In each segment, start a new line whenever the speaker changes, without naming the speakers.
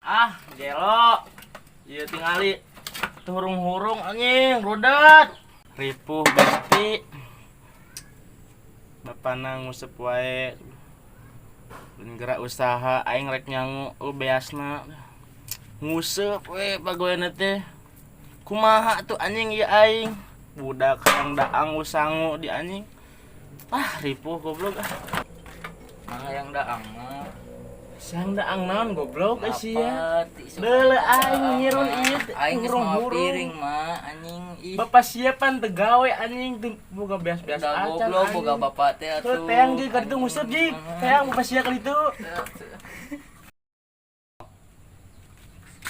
Ah, gelo. Ieu tingali hurung-hurung anjing, rudet. Ripuh besti. Bapana ngusep wae. Lain gerak usaha aing rek nyangu beasna. Ngusep we pagawean teh. Kumaha tuh anjing ieu aing? Budak hayang daang usangu di anjing. Ah, ripuh goblok ah.
Mah hayang daang mah.
Sang daang naon goblok eh sia.
Lapar, ti isuk
Deuleu
daang
aing nyirun
mah.
ieu teh
Aing geus mawa
hurung-hurung.
piring mah anjing ih.
Bapak siapan teu gawe anjing teu boga beas-beas
Udah
acan
goblok boga
anjing.
bapak teh
Tuh
atuh.
teang ge ka ditu nguseup jig. Teang bapak sia ka ditu.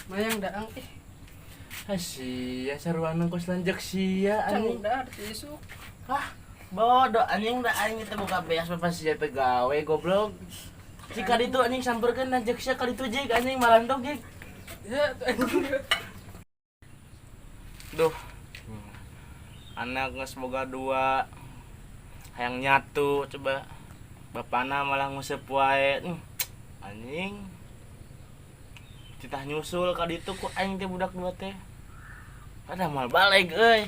Mayang daang ih.
Ah sia saruana kos lanjek sia
Can
anjing.
udah isuk.
Ah, bodoh anjing da aing teh boga beas bapak sia teu gawe goblok. Jika ka ditu anjing samperkeun lanjek sia ka ditu jig anjing malantok jig.
Ya tuh anjing.
Duh. Anak geus boga dua. Hayang nyatu coba. Bapana malah nguseup wae. Anjing. Titah nyusul ka ditu ku aing teh budak dua teh. Ada mal balik euy.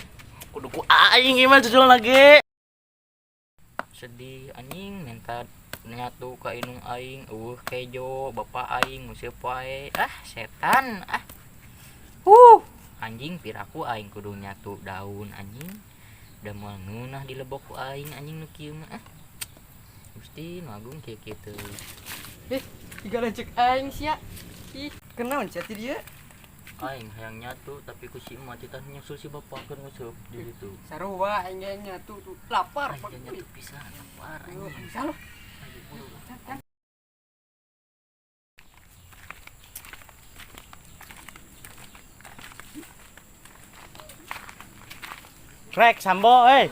Kudu ku aing ieu mah susul lagi.
Sedih anjing minta nyatu ka indung aing eueuh kejo bapak aing nguseup wae. Ah setan ah. Anjing piraku aing kudu nyatu daun anjing. Da moal ngeunah dilebok ku aing anjing nu kieu mah ah. Gusti nu agung kieu kieu teu.
Ih, tiga lanjek aing sia. Ih, kenaon sia ti dieu?
Aing hayang nyatu tapi ku si emak titah nyusul si bapak keur nguseup di ditu.
Sarua aing ge nyatu tuh lapar.
Aing nyatu pisan lapar anjing.
Bisa lo.
Ayo buru.
Rek sambo euy.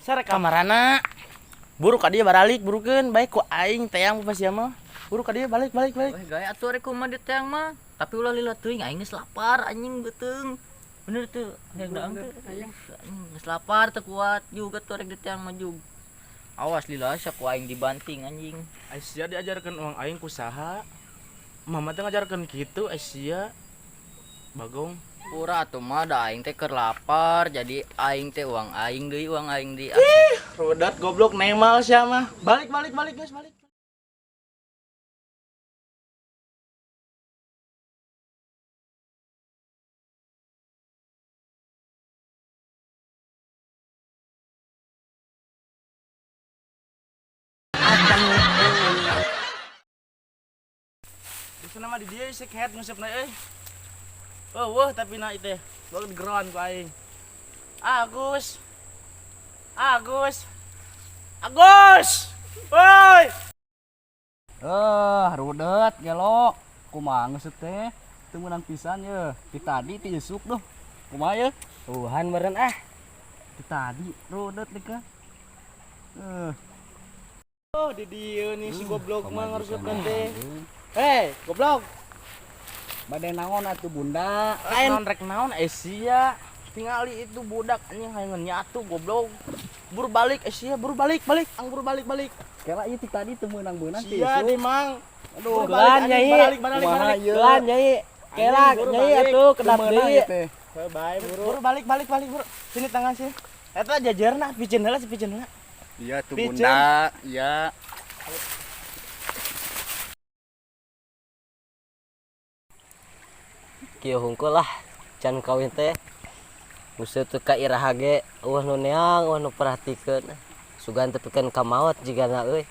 Sarek kamarana. Buru ka dieu baralik burukeun baik ku aing teang bapak sia mah. Buru ka dieu balik balik balik.
Weh gaya atuh rek kumaha di teang mah. Tapi ulah lila teuing aing geus lapar anjing beuteung. Bener teu? Hayang daang teu?
Hayang.
Anjing geus lapar teu kuat juga tuh rek di teang mah jug. Awas lila sia ku aing dibanting anjing.
Aisyah diajarkan uang aing ku saha? Mama teh ngajarkeun kitu Aisyah. Bagong.
Pura atuh mah da aing teh keur lapar jadi aing teh uang aing deui uang aing deui.
Ih, rodat goblok nemal sia mah. Balik balik balik guys balik. Di sana mah di dieu sik head nguseup na euy. Oh, wah tapi na itu bawa digeroan ku aing. Agus. Agus. Agus. Woi.
Eh, rudet gelo. Kumaha nguseup teh? Teu meunang pisan ye. Ti tadi ti isuk duh. Kumaha ye?
Tuhan meureun ah.
Ti tadi rudet nih ka. Eh,
Oh, di dieu nih si goblok mah ngaruseupkeun teh. Hei, goblok.
Bade naon atuh bunda?
Lain rek naon sia. Tingali itu budak anjing hayang nyatu goblok. Buru balik sia, buru balik balik, ang buru balik balik.
Kela ieu ti tadi teu meunang-meunang ti
Sia
isuk.
di mang.
Aduh,
Buru balik
Gelan,
anjing,
Nyai.
balik balik
Kumaha
balik.
ieu?
Gelan nyai. Kela
Anjing, buru
nyai
balik.
atuh
Teu
kedap
meunang
deui.
ieu teh.
Bye, buru. Buru balik balik balik buru. Sini tangan sih. Eta jajarna piceun heula si piceun heula.
Iya tuh
Piceun.
bunda, iya.
Kieu hungkul lah can kawin teh. Nguseup teu ka iraha ge eueuh nu neang, eueuh nu perhatikeun. Sugan teh pikeun ka maot jigana euy.